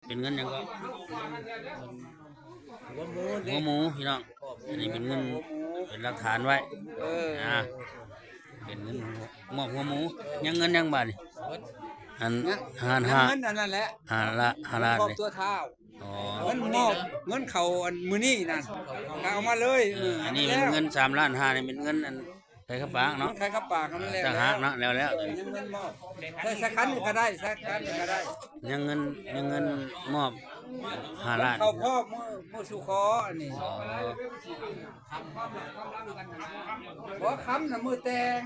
ເປັນເງິນຫຍັງກໍ? ຫົວໝູ ຫົວໝູພີ່ນ້ອງ. ອັນນີ້ເປັນເງິນ ເປັນຫຼັກຖານໄວ້. ເອີ ອ່າ ເປັນເງິນມອບຫົວໝູ. ຍັງເງິນຫຍັງບາດນີ້? ອັນ ຫາ ຫາ ເງິນອັນນັ້ນແຫຼະ ຫາລະ ຫາລ້ານນີ້ ຕົວທ້າວ. ອໍ ເງິນມອບ ເງິນເຂົ້າອັນມື້ນີ້ນັ້ນ ກໍເອົາມາເລີຍ. ເອີ ອັນນີ້ເປັນເງິນສາມລ້ານຫ້າ ນີ້ເປັນເງິນອັນ ຂາຍເຂົ້າປາກເນາະ ຂາຍເຂົ້າປາກ ມັນແລ້ວ ຕ່າງຫາກເນາະ ແລ້ວໆ ຍັງເງິນມອບ ໃສ່ສັກຄັນໜຶ່ງກໍໄດ້ ສັກຄັນໜຶ່ງກໍໄດ້. ຍັງເງິນ ຍັງເງິນມອບຫ້າລ້ານ ເຂົ້າພ້ອມມື້ ມື້ສູ່ຂໍອັນນີ້. ອໍ ບໍ່ ຄ່ຳນະມື້ແຕ່ງ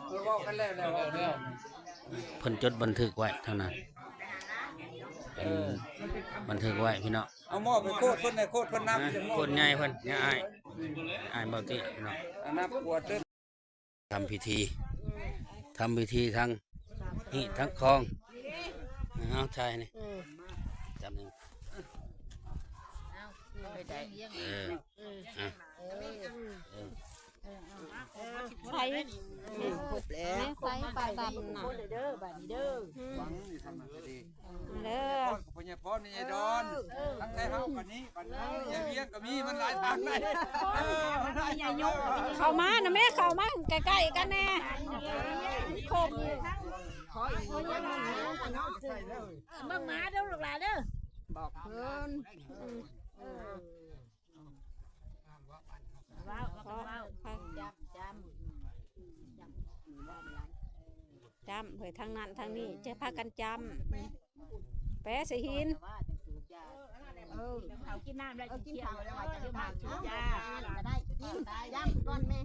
ເອີ ເວົ້າກັນແລ້ວ ແລ້ວ ເພິ່ນຈົດບັນທຶກໄວ້ເທົ່ານັ້ນ ເອີ ບັນທຶກໄວ້ພີ່ນ້ອງ. ເອົາໝໍ້ໄປໂຄດເພິ່ນ ໃຫ້ໂຄດເພິ່ນນຳ ນະ ໂຄດໃຫຍ່ເພິ່ນ ຍາອ້າຍ ອ້າຍເບົາຕິເນາະ ອັນນັ້ນປວດເດີ. ທຳພິທີ ທຳພິທີທັງຮີດທັງຄອງ. ເອົາ ຖ່າຍນີ້ ອືມ ຈັບນີ້ ເອົາ ເອົາໄປໄດ້ ເອີ ເອີ ອ່ະ ເອີ ເອີ ໃສ່ ອືມ ຄົບແລ້ວ ໃສ່ປາດຳນະ ເດີ ບາດນີ້ເດີ ອືມ ເດີ ພໍ່ຍາຍພອນ ຍາຍດອນ ເອີ ທັງໄທເຮົາກໍນີ້ ບັດເຮົາຍາຍວຽງກໍມີ ມັນຫຼາຍທາງໄດ໋. ເອີ ເຂົ້າມານະແມ່ ເຂົ້າມາໃກ້ໆກັນແດ່ ຄົບ ເບິ່ງໝາເດີລູກຫຼານເດີ ບອກເພິ່ນ ເອີ ເວົ້າ ເວົ້າ ເວົ້າ ຈ້ຳ ຈ້ຳ ຈ້ຳເຮີ້ຍ ທາງນັ້ນທາງນີ້ ຈະພາກັນຈ້ຳ ແປໃສ່ຫີນ ເອີ ເຂົາກິນນ້ຳແລ້ວ ເອີ ກິນເຂົ້າແລ້ວ ຈະມາສູບຢາ ກໍໄດ້ ກິນ ຈ້ຳກ່ອນແມ່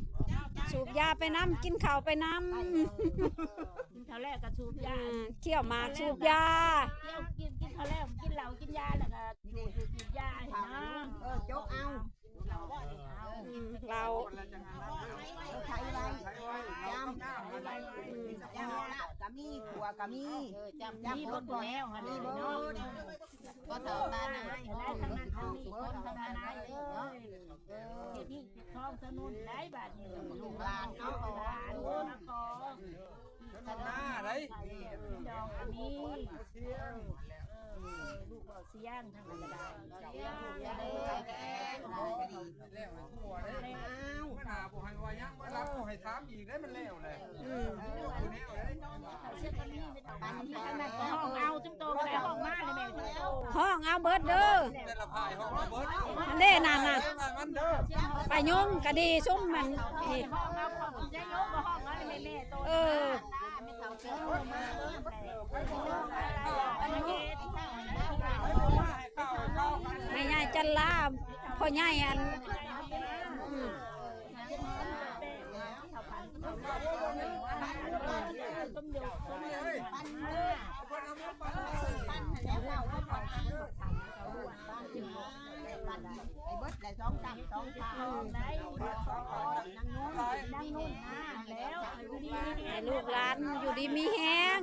ສູບຢາໄປນຳ ກິນເຂົ້າໄປນຳ ກິນເຂົ້າແລ້ວກໍສູບຢາ ອ່າ ຂ້ຽວໝາກສູບຢາ ຂ້ຽວ ກິນ ກິນເຂົ້າແລ້ວ ກິນເຫຼົ້າກິນຢາ ແລ້ວກໍສູບຢາໃຫ້ເນາະ ເອີ ຈົກເອົາ ເຫຼົ້າ ເອີ ໄຄໄວ້ ຈ້ຳ ຈ້ຳ ເຫຼົ້າກໍມີ ຂົ້ວກໍມີ ເອີ ຈ້ຳ ມີເບິດແລ້ວ ມີເບິດ ພໍ່ເຖົ້າຕານາຍ ໄດ້ທັງນັ້ນທັງນີ້ ຄົນທັງນາຍເນາະ ເອີ ເຮັດຮີດເຮັດຄອງສະໜູນໄດ້ບາດນີ້ ລູກຫຼານເນາະ ຫຼານມາຂໍ ເພິ່ນມາໄດ໋ ດອງກໍມີ ເອີ ລູກເວົ້າສຽງທາງນັ້ນກໍໄດ້ ແລ້ວໃຫ້ທົ່ວເດ້ ມື້ໜ້າບໍ່ໃຫ້ວ່າຍັງ ມື້ຫຼັງບໍ່ໃຫ້ຖາມອີກເດ້ ມັນແລ້ວແຫຼະ ອືມ ແນວໃດ ອັນນັ້ນກໍຮ້ອງເອົາ ຈຸ້ມໂຕກໍໄດ້ຮ້ອງມາເລີຍແມ່ ຮ້ອງເອົາເບິດເດີ ແຕ່ລະພາຍຮ້ອງມາເບິດ ອັນເດ້ ນັ້ນນະ ໄປຍຸງກໍດີ ຊຸມມັນນີ້ ເອີ ແມ່ຍາຍຈັນລາ ພໍ່ໃຫຍ່ອັນ ອືມ ໃຫ້ລູກຫຼານຢູ່ດີມີແຮງ.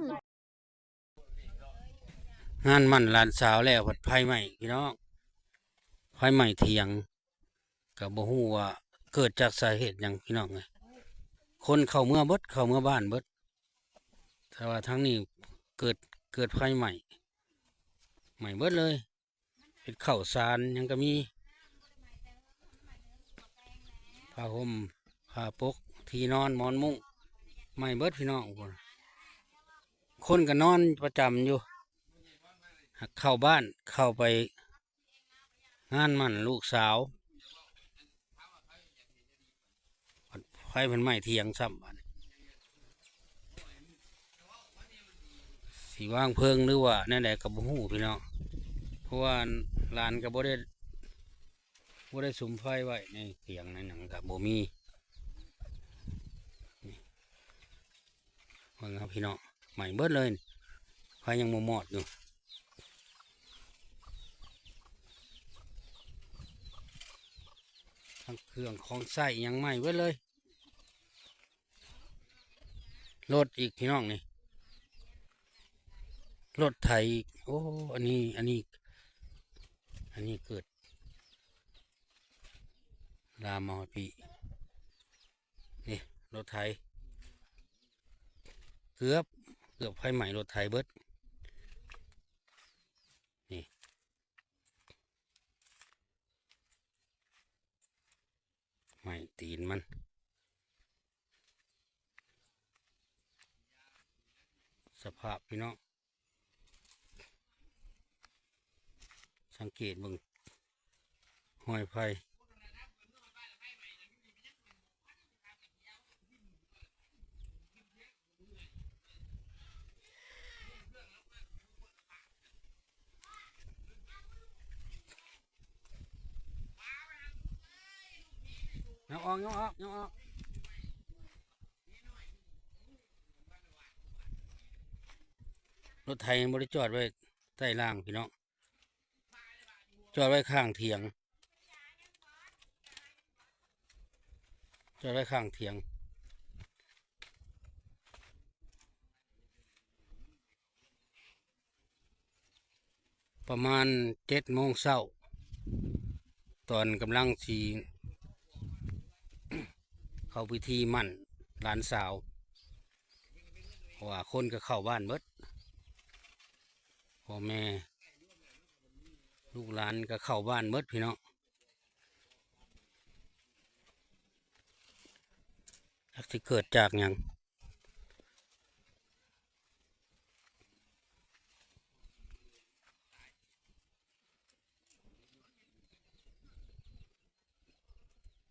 ງານໝັ້ນຫຼານສາວແລ້ວ ພັດໄຟໄໝ້ພີ່ນ້ອງ ໄຟໄໝ້ຖຽງ ກໍບໍ່ຮູ້ວ່າເກີດຈາກສາເຫດຫຍັງພີ່ນ້ອງເອີຍ ຄົນເຂົ້າເມືອເບິດ ເຂົ້າເມືອບ້ານເບິດ ແຕ່ວ່າທາງນີ້ເກີດ ເກີດໄຟໄໝ້ ໄໝ້ເບິດເລີຍ ເຮັດເຂົ້າສານຫຍັງກໍມີ ຜ້າຫົ່ມ ຜ້າປົກ ທີ່ນອນ ໝອນມຸ້ງ ໄໝ້ເບິດພີ່ນ້ອງ ຄົນກໍນອນປະຈຳຢູ່ ຫາກເຂົ້າບ້ານ ເຂົ້າໄປງານໝັ້ນລູກສາວ ໄຟມັນໄໝ້ຖຽງຊ້ຳ ບາດນີ້ ຊິວາງເພີງ ຫຼືວ່າແນວໃດກໍບໍ່ຮູ້ພີ່ນ້ອງ ເພາະວ່າຫຼານກໍບໍ່ໄດ້ ບໍ່ໄດ້ສຸມໄຟໄວ້ໃນຖຽງໃນຫຍັງກໍບໍ່ມີ ເບິ່ງເອົາພີ່ນ້ອງ ໄໝ້ເບິດເລີຍ ໄຟຍັງບໍ່ມອດຢູ່ ທັງເຄື່ອງຂອງໃຊ້ຫຍັງໄໝ້ເບິດເລີຍ ລົດອີກພີ່ນ້ອງນີ້ ລົດໄຖອີກ ໂອ້ ອັນນີ້ ອັນນີ້ ອັນນີ້ເກີດລາມມາຮອດພີ້ ນີ້ລົດໄຖ ເກືອບ ເກືອບໄຟໄໝ້ລົດໄຖເບິດ ໄມ້ຕີນມັນ ສະພາບພີ່ນ້ອງ ສັງເກດເບິ່ງຮອຍໄຟ. ຍົກອອກ ຍົກອອກ ຍົກອອກ. ລົດໄຖບໍ່ໄດ້ຈອດໄວ້ໃຕ້ລາງພີ່ນ້ອງ ຈອດໄວ້ຂ້າງຖຽງ ຈອດໄວ້ຂ້າງຖຽງ. ປະມານເຈັດໂມງເຊົ້າ ຕອນກຳລັງຊິເຂົ້າພິທີໝັ້ນຫຼານສາວ ເພາະວ່າຄົນກໍເຂົ້າບ້ານເບິດ ພໍ່ແມ່ລູກຫຼານກໍເຂົ້າບ້ານເບິດພີ່ນ້ອງ. ຈັກຊິເກີດຈາກຫຍັງ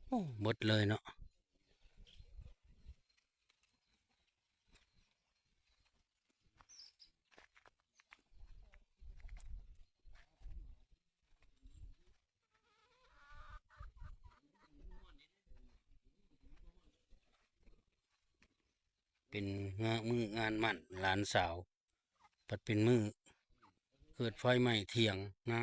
ໂອ້ ເບິດເລີຍເນາະ. ເປັນງານ ມື້ງານໝັ້ນຫຼານສາວ ບັດເປັນມື້ເກີດໄຟໄໝ້ຖຽງນາ